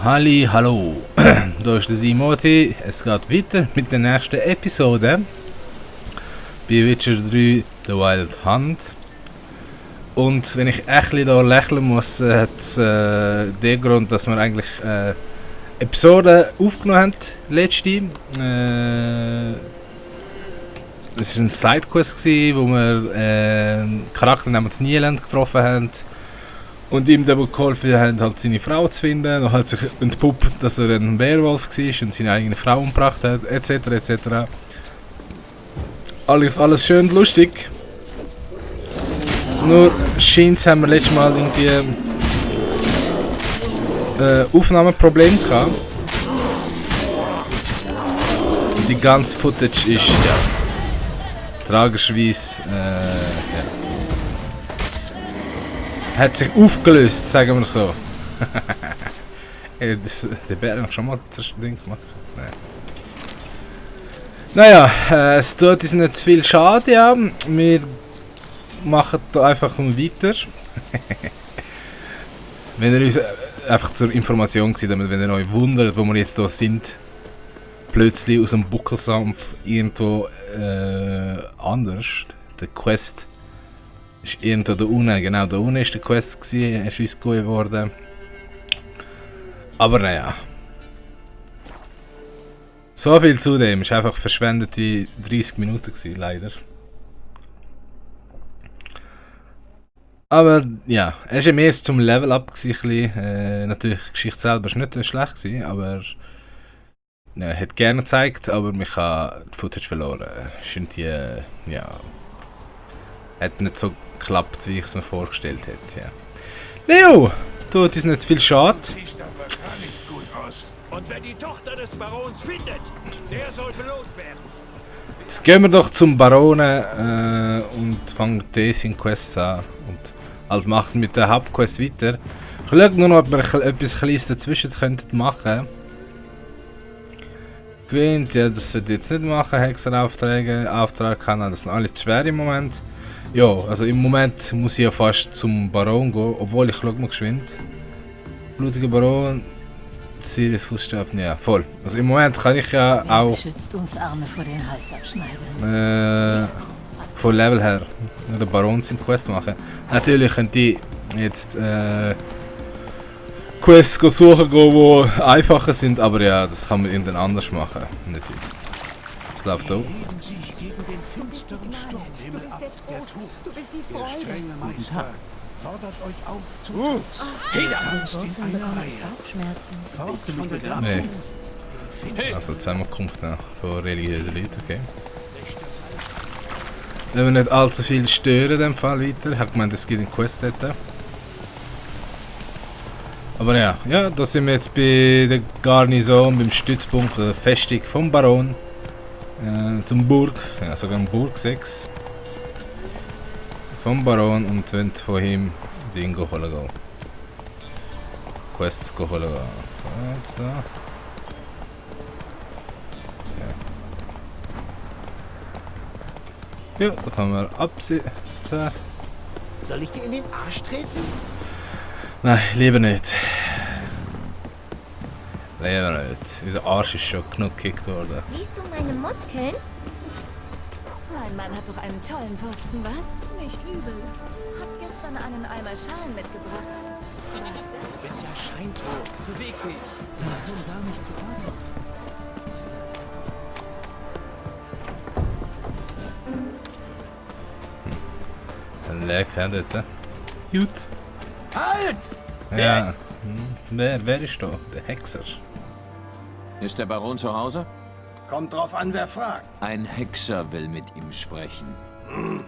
Halli, hallo, da ist der Simoti. Es geht weiter mit der nächsten Episode bei Witcher 3 The Wild Hunt. Und wenn ich echt da lächeln muss, hat es den Grund, dass wir eigentlich Episoden aufgenommen haben, letzte. Es war ein Sidequest, wo wir einen Charakter namens Nieland getroffen haben. Und ihm dabei geholfen haben, halt seine Frau zu finden. Dann hat sich entpuppt, dass er ein Werwolf war und seine eigene Frau umgebracht hat, etc. etc. Alles schön und lustig. Nur scheint haben wir letztes Mal irgendwie Aufnahmeproblem gehabt. Die ganze Footage ist ja tragischerweise hat sich aufgelöst, sagen wir so. Der Bär hat schon mal das Ding gemacht. Naja, es tut uns nicht zu viel Schade, ja. Wir machen da einfach weiter. Wenn ihr uns einfach zur Information seht, damit wenn ihr euch wundert, wo wir jetzt hier sind, plötzlich aus dem Buckelsampf irgendwo anders. Der Quest ist irgendwo da unten, genau da unten ist der Quest gewesen, ist uns gegeben worden. Aber naja. So viel zu dem, ist einfach verschwendete 30 Minuten gewesen, leider. Aber ja, es war mehr zum Level-Up gewesen, natürlich, die Geschichte selber war nicht schlecht gewesen, aber ja, hätte gerne gezeigt, aber mich hat die Footage verloren. Irgendwie, ja, hat nicht so geklappt, wie ich es mir vorgestellt hätte. Ja. Leo, tut uns nicht viel Schade. Sieht aber gar nicht gut aus. Und wer die Tochter des Barons findet, der soll belohnt werden. Jetzt gehen wir doch zum Baronen und fangen diese Quests an. Und halt machen mit der Hauptquest weiter. Ich schaue nur noch, ob wir etwas Kleines dazwischen könnten machen. Gewinnt, ja, das wird jetzt nicht machen. Hexeraufträge, Auftrag kann, das sind alle zu schwer im Moment. Ja, also im Moment muss ich ja fast zum Baron gehen, obwohl ich schaue mal geschwind. Blutiger Baron, Sirius Fußstapfen, ja, voll. Also im Moment kann ich ja auch Schützt uns Arme vor den Hals abschneiden. von Level her der Baron sind Quests machen. Natürlich könnt ihr jetzt Quests suchen gehen, die einfacher sind, aber ja, das kann man irgendwann anders machen. Nicht jetzt. Es läuft auch. Du bist die Freude. Strenge Meister fordert euch auf zu tanzt in einer Reihe. Bauchschmerzen. Fort von der Nee. Grenze. Also Zusammenkunft von religiösen Leuten, okay. Wenn wir nicht allzu viel stören in dem Fall weiter. Ich habe gemeint, es gibt eine Quest dort. Aber ja, da sind wir jetzt bei der Garnison, beim Stützpunkt der Festung vom Baron. Zum Burg, ja sogar Burg 6. Vom Baron und wollen von ihm Ding holen gehen. Quests holen gehen. Jetzt da. Ja, da kann man absehen. Soll ich dir in den Arsch treten? Nein, lieber nicht. Lieber nicht. Unser Arsch ist schon genug gekickt worden. Siehst du meine Muskeln? Mein Mann hat doch einen tollen Posten, was? Nicht übel. Hat gestern einen Eimer Schalen mitgebracht. Du bist ja scheintot. Beweg dich. Ich komme gar nicht zu Atem. Ein Leerkerl dort. Gut. Halt! Ja. Wer ist da? Der Hexer. Ist der Baron zu Hause? Kommt drauf an, wer fragt. Ein Hexer will mit ihm sprechen. Und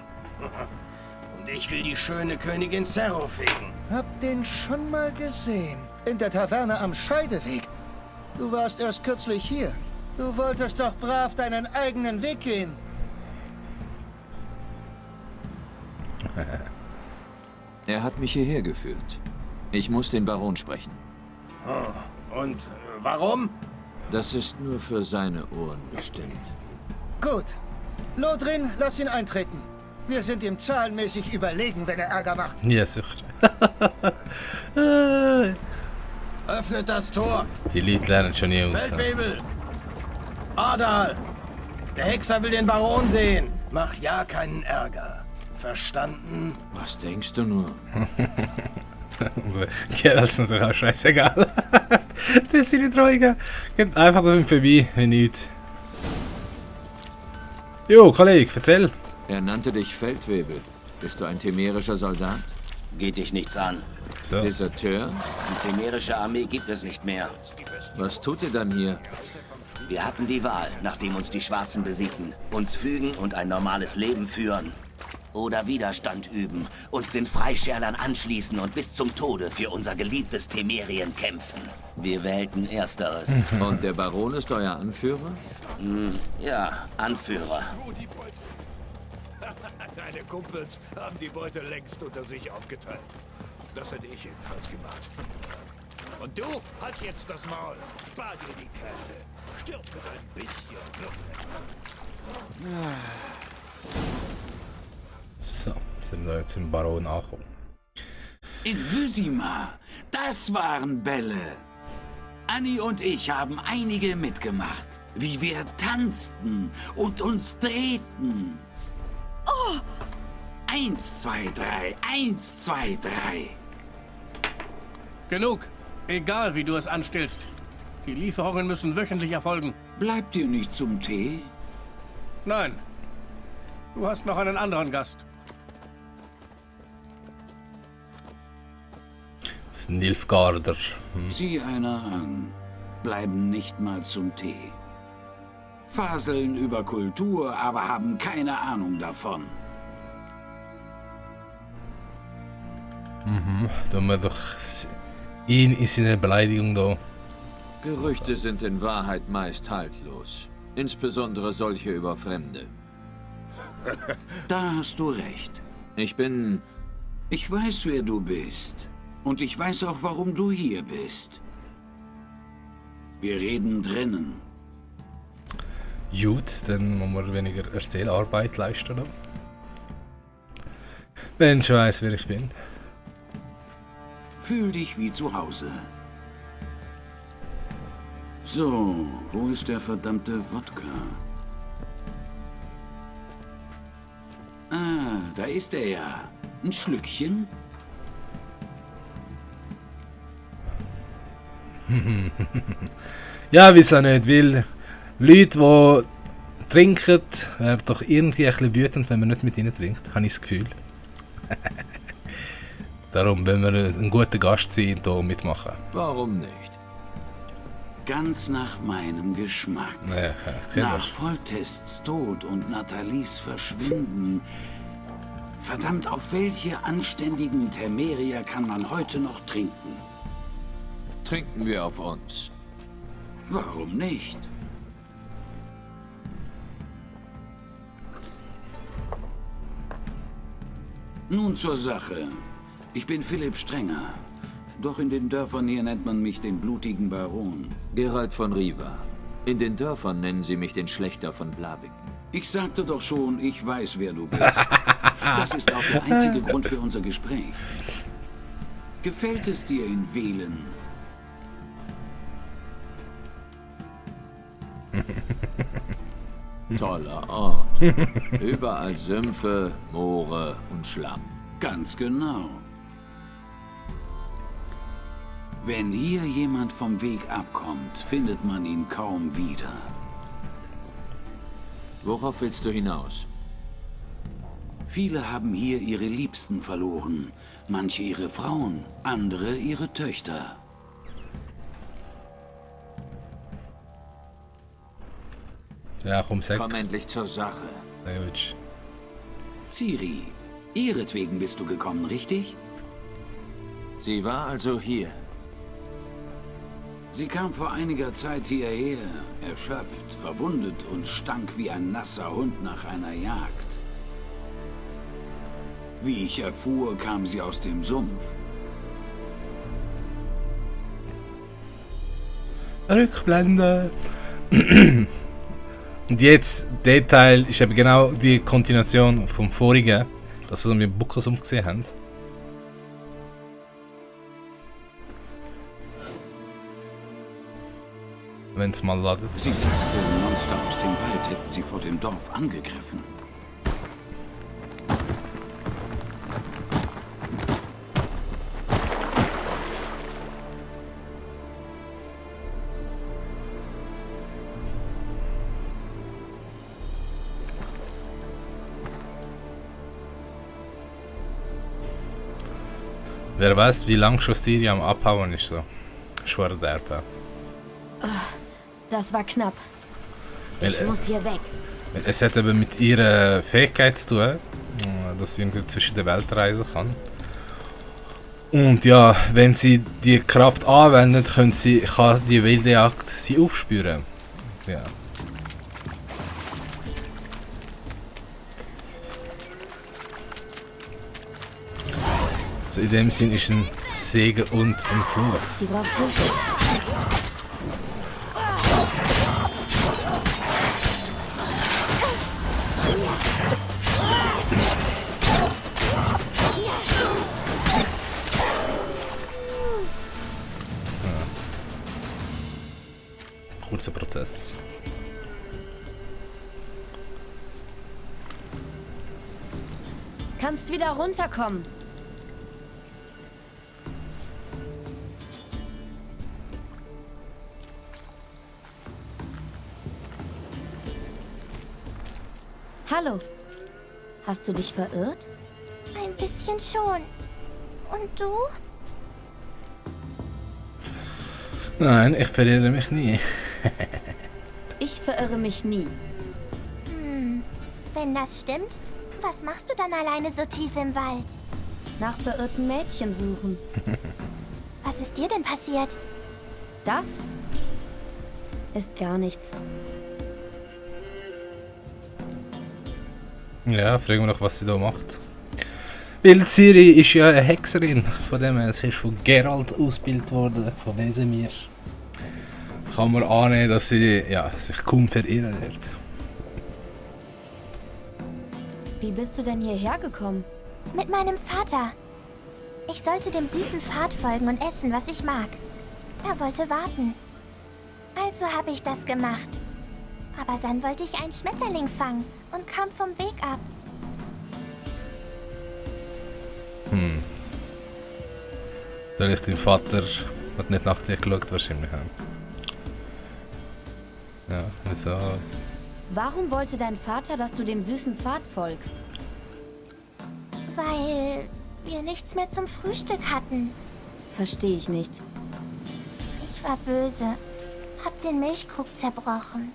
ich will die schöne Königin Zerro fegen. Hab den schon mal gesehen. In der Taverne am Scheideweg. Du warst erst kürzlich hier. Du wolltest doch brav deinen eigenen Weg gehen. Er hat mich hierher geführt. Ich muss den Baron sprechen. Und warum? Das ist nur für seine Ohren bestimmt. Gut. Lodrin, lass ihn eintreten. Wir sind ihm zahlenmäßig überlegen, wenn er Ärger macht. Ja, sicher. Öffnet das Tor! Die Leute lernen schon nie aus. Feldwebel! Adal! Der Hexer will den Baron sehen! Mach ja keinen Ärger. Verstanden? Was denkst du nur? Geralt ist natürlich auch scheißegal. Das sind die Drohungen. Geht einfach da vorbei, wie nichts. Jo, Kollege, erzähl. Er nannte dich Feldwebel. Bist du ein temerischer Soldat? Geht dich nichts an. So. Deserteur? Die temerische Armee gibt es nicht mehr. Was tut ihr dann hier? Wir hatten die Wahl, nachdem uns die Schwarzen besiegten. Uns fügen und ein normales Leben führen. Oder Widerstand üben, uns den Freischärlern anschließen und bis zum Tode für unser geliebtes Temerien kämpfen. Wir wählten Ersteres. Und der Baron ist euer Anführer? Ja, Anführer. Deine Kumpels haben die Beute längst unter sich aufgeteilt. Das hätte ich jedenfalls gemacht. Und du, halt jetzt das Maul. Spar dir die Kräfte. Stirb mit ein bisschen Luft. So, sind wir jetzt im Baron angekommen. In Wysima, das waren Bälle. Annie und ich haben einige mitgemacht, wie wir tanzten und uns drehten. Oh! 1, 2, 3, 1, 2, 3. Genug. Egal, wie du es anstellst. Die Lieferungen müssen wöchentlich erfolgen. Bleibt ihr nicht zum Tee? Nein. Du hast noch einen anderen Gast. Das ist ein Nilfgaarder. Sieh einer an. Bleiben nicht mal zum Tee. Faseln über Kultur, aber haben keine Ahnung davon. Tun wir doch ihn in seiner Beleidigung da. Gerüchte sind in Wahrheit meist haltlos. Insbesondere solche über Fremde. Da hast du recht. Ich weiß, wer du bist. Und ich weiß auch, warum du hier bist. Wir reden drinnen. Gut, dann muss man weniger Erzählarbeit leisten. Da. Wenn ich weiss, wer ich bin. Fühl dich wie zu Hause. So, wo ist der verdammte Wodka? Ah, da ist er ja. Ein Schlückchen? Ja, wie es auch nicht will. Leute, die trinken, werden doch irgendwie ein bisschen wütend, wenn man nicht mit ihnen trinkt, habe ich das Gefühl. Darum, wenn wir ein guter Gast sind, hier mitmachen. Warum nicht? Ganz nach meinem Geschmack. Ja, ich sehe Nach das. Volltests Tod und Nathalies Verschwinden. Verdammt, auf welche anständigen Temerier kann man heute noch trinken? Trinken wir auf uns. Warum nicht? Nun zur Sache. Ich bin Philipp Strenger. Doch in den Dörfern hier nennt man mich den blutigen Baron. Geralt von Riva. In den Dörfern nennen sie mich den Schlächter von Blaviken. Ich sagte doch schon, ich weiß, wer du bist. Das ist auch der einzige Grund für unser Gespräch. Gefällt es dir in Velen? Toller Ort. Überall Sümpfe, Moore und Schlamm. Ganz genau. Wenn hier jemand vom Weg abkommt, findet man ihn kaum wieder. Worauf willst du hinaus? Viele haben hier ihre Liebsten verloren. Manche ihre Frauen, andere ihre Töchter. Ja, komm, sag. Komm endlich zur Sache. Ciri, ihretwegen bist du gekommen, richtig? Sie war also hier. Sie kam vor einiger Zeit hierher, erschöpft, verwundet und stank wie ein nasser Hund nach einer Jagd. Wie ich erfuhr, kam sie aus dem Sumpf. Rückblende. Und jetzt, der Teil ist eben genau die Kontinuation vom vorigen, dass wir so mit Buckelsumpf gesehen haben. wenn es mal ladet. Sie sagte, Monster aus dem Wald hätten sie vor dem Dorf angegriffen. Wer weiß, wie lange schon Siri am Abhauen ist so. Schwor derbe. Das war knapp. Weil, Ich muss hier weg. Es hat eben mit ihrer Fähigkeit zu tun, dass sie irgendwie zwischen den Welten reisen kann. Und ja, wenn sie die Kraft anwendet, kann die wilde Jagd sie aufspüren. Ja. Also in dem Sinn ist ein Segen und ein Fluch. Sie braucht Hilfe. Kurzer Prozess. Kannst wieder runterkommen. Hallo. Hast du dich verirrt? Ein bisschen schon. Und du? Nein, ich verirre mich nie. Ich verirre mich nie. Wenn das stimmt, was machst du dann alleine so tief im Wald? Nach verirrten Mädchen suchen. Was ist dir denn passiert? Das ist gar nichts. Ja, fragen wir noch, was sie da macht. Weil Ciri ist ja eine Hexerin, von dem her, sie ist von Geralt ausgebildet worden, von Wesemir. Kann man annehmen, dass sie sich kaum verirren wird. Wie bist du denn hierher gekommen? Mit meinem Vater. Ich sollte dem süßen Pfad folgen und essen, was ich mag. Er wollte warten. Also habe ich das gemacht. Aber dann wollte ich einen Schmetterling fangen und kam vom Weg ab. Vielleicht dein Vater hat nicht nach dir geschaut, wahrscheinlich. Ja, wieso? Warum wollte dein Vater, dass du dem süßen Pfad folgst? Weil wir nichts mehr zum Frühstück hatten. Verstehe ich nicht. Ich war böse. Hab den Milchkrug zerbrochen.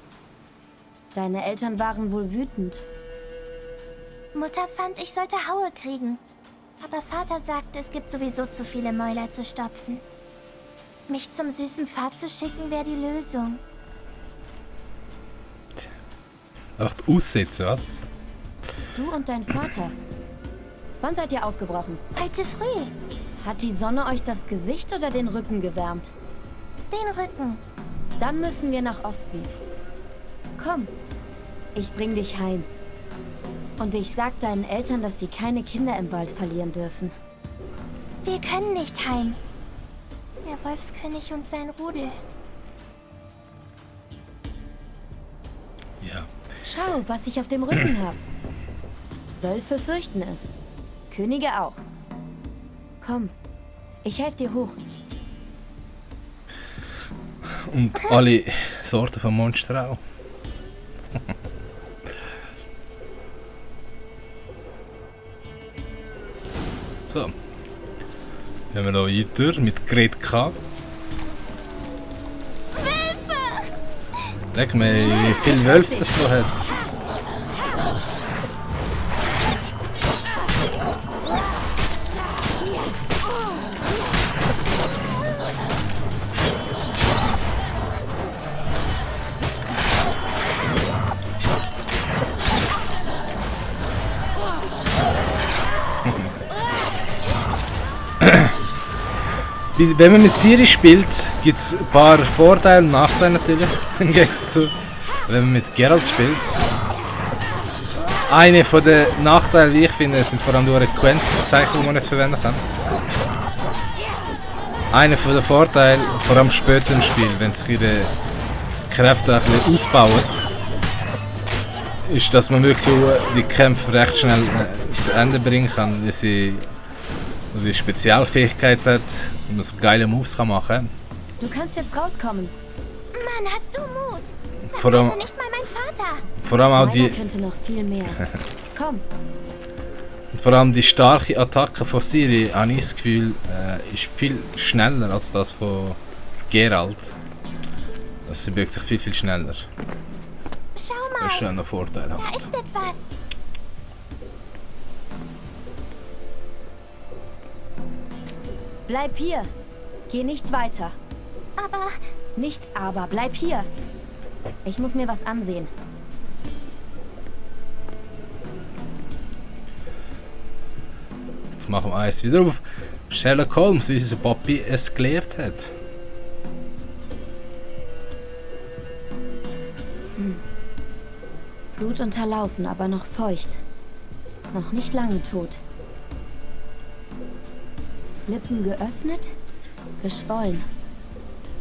Deine Eltern waren wohl wütend. Mutter fand, ich sollte Haue kriegen. Aber Vater sagte, es gibt sowieso zu viele Mäuler zu stopfen. Mich zum süßen Pfad zu schicken, wäre die Lösung. Einfach aussetzen, was? Du und dein Vater. Wann seid ihr aufgebrochen? Heute früh. Hat die Sonne euch das Gesicht oder den Rücken gewärmt? Den Rücken. Dann müssen wir nach Osten. Komm, ich bring dich heim. Und ich sag deinen Eltern, dass sie keine Kinder im Wald verlieren dürfen. Wir können nicht heim. Der Wolfskönig und sein Rudel. Ja. Schau, was ich auf dem Rücken habe. Wölfe fürchten es. Könige auch. Komm, ich helfe dir hoch. Und alle Sorten von Monster auch. So. Gehen wir noch weiter mit Gretka. Wölfe! Leck mir, wie viele Wölfe das so hat. Wenn man mit Ciri spielt, gibt es ein paar Vorteile und Nachteile natürlich, im Gegensatz zu wenn man mit Geralt spielt. Eine von den Nachteilen, wie ich finde, sind vor allem die Frequenzzeichen, die man nicht verwenden kann. Einer von den Vorteilen, vor allem später im Spiel, wenn sich ihre Kräfte ein bisschen ausbauen, ist, dass man wirklich die Kämpfe recht schnell zu Ende bringen kann, wie sie die Spezialfähigkeit hat und man so geile Moves kann machen. Du kannst jetzt rauskommen. Mann, hast du Mut? Das Vor allem- wollte nicht mal mein Vater. Vor allem auch Meiner die, könnte noch viel mehr. Komm, vor allem die starke Attacke von Ciri, habe ich das Gefühl, ist viel schneller als das von Geralt. Also sie bewegt sich viel, viel schneller. Schau Das mal, ist schon ein Vorteil. da ist etwas. bleib hier. Geh nicht weiter. Aber Nichts aber, bleib hier. Ich muss mir was ansehen. Jetzt machen wir eins wieder auf. Sherlock Holmes, wie unser Papi es gelehrt hat. Blut unterlaufen, aber noch feucht. Noch nicht lange tot. Lippen geöffnet, geschwollen.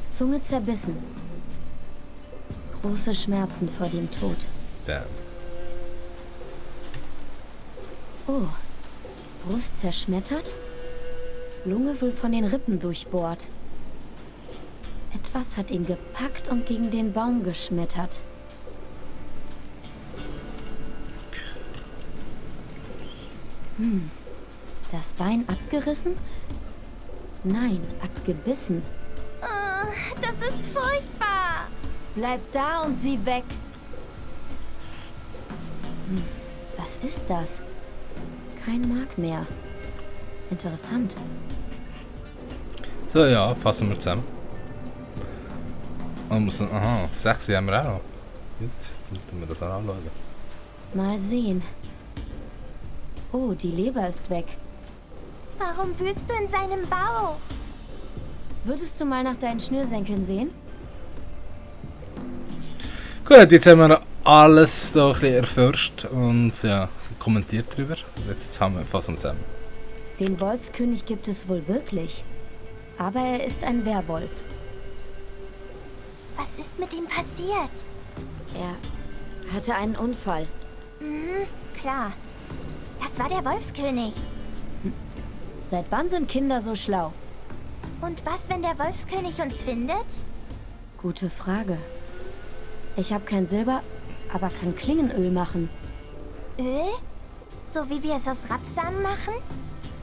Zunge zerbissen. Große Schmerzen vor dem Tod. Damn. Oh, Brust zerschmettert? Lunge wohl von den Rippen durchbohrt. Etwas hat ihn gepackt und gegen den Baum geschmettert. Das Bein abgerissen? Nein, abgebissen. das ist furchtbar. Bleib da und sieh weg. Was ist das? Kein Mark mehr. Interessant. So, ja, fassen wir zusammen. Und müssen, aha, 6 haben wir auch noch. Gut, müssen wir das auch anschauen. Mal sehen. Oh, die Leber ist weg. Warum wühlst du in seinem Bauch? Würdest du mal nach deinen Schnürsenkeln sehen? Gut, jetzt haben wir alles da ein bisschen erforscht und ja, kommentiert drüber. Jetzt haben wir fassen wir zusammen. Den Wolfskönig gibt es wohl wirklich. Aber er ist ein Werwolf. Was ist mit ihm passiert? Er hatte einen Unfall. Klar. Das war der Wolfskönig. Seit wann sind Kinder so schlau? Und was, wenn der Wolfskönig uns findet? Gute Frage. Ich habe kein Silber, aber kann Klingenöl machen. Öl? So wie wir es aus Rapsamen machen?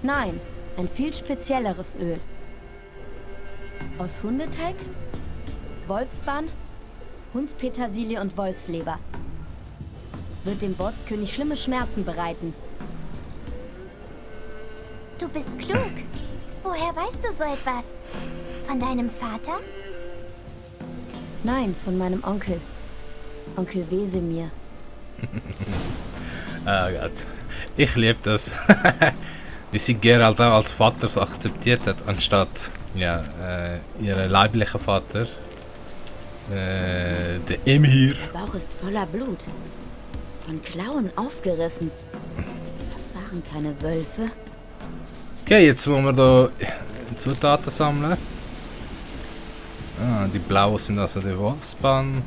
Nein, ein viel spezielleres Öl. Aus Hundeteig, Wolfsbahn, Hundspetersilie und Wolfsleber. Wird dem Wolfskönig schlimme Schmerzen bereiten. Du bist klug. Woher weißt du so etwas? Von deinem Vater? Nein, von meinem Onkel. Onkel Wesemir. Ah Gott, ich liebe das. Wie sie Geralt auch als Vater so akzeptiert hat, anstatt ja, ihren leiblichen Vater, der Emir. Der Bauch ist voller Blut. Von Klauen aufgerissen. Das waren keine Wölfe. Okay, jetzt wollen wir da Zutaten sammeln. Ah, die blauen sind also die Wolfsbahn.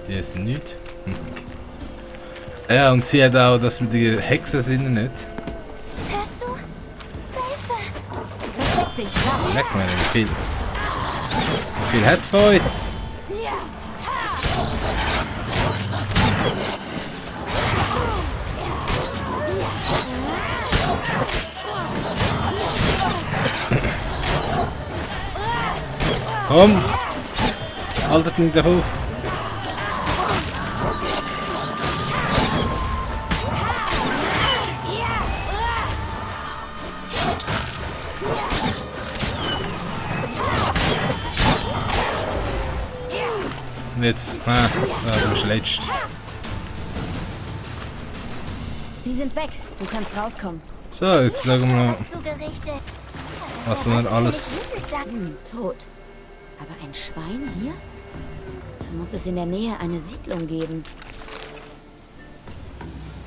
Die sind nicht. Ja, und sie hat auch, dass wir die Hexen sind nicht. Hörst du? Wölfe! Versteck dich, rasch! Leck mir nicht viel. Wie viel hat's für euch? Komm! Haltet nicht auf! Und jetzt, du bist letzt. Sie sind weg. Du kannst rauskommen. So, jetzt schauen wir mal, Zugerichtet. was wir alles. Tot. Aber ein Schwein hier? Dann muss es in der Nähe eine Siedlung geben.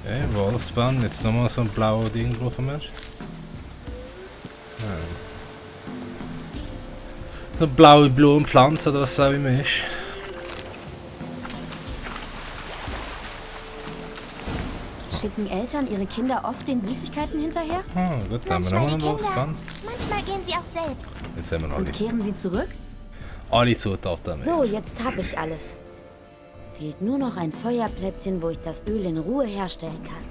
Okay, Wolfsbahn, jetzt nochmal so ein blaues Ding, brauchen wir. So blaue Blumenpflanze oder was es auch immer ist. Schicken Eltern ihre Kinder oft den Süßigkeiten hinterher? Gut, dann haben wir Manchmal noch die was Kinder. dran. Manchmal gehen sie auch selbst. Jetzt haben wir noch Und kehren sie zurück? alle Zutaten. So, jetzt habe ich alles. Fehlt nur noch ein Feuerplätzchen, wo ich das Öl in Ruhe herstellen kann.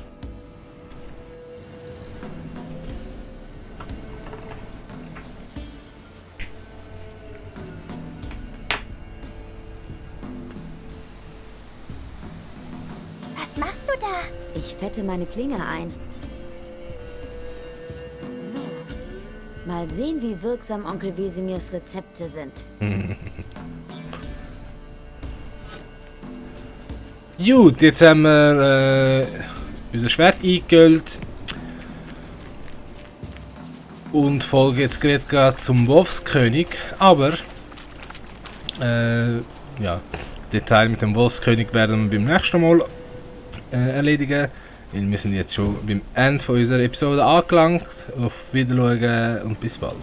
Was machst du da? Ich fette meine Klinge ein. So. Mal sehen, wie wirksam Onkel Wesemirs Rezepte sind. Gut, jetzt haben wir unser Schwert eingeölt. Und folgen jetzt gerade zum Wolfskönig. Aber, ja, Detail mit dem Wolfskönig werden wir beim nächsten Mal erledigen. Weil wir sind jetzt schon beim Ende von unserer Episode angelangt. Auf Wiedersehen und bis bald.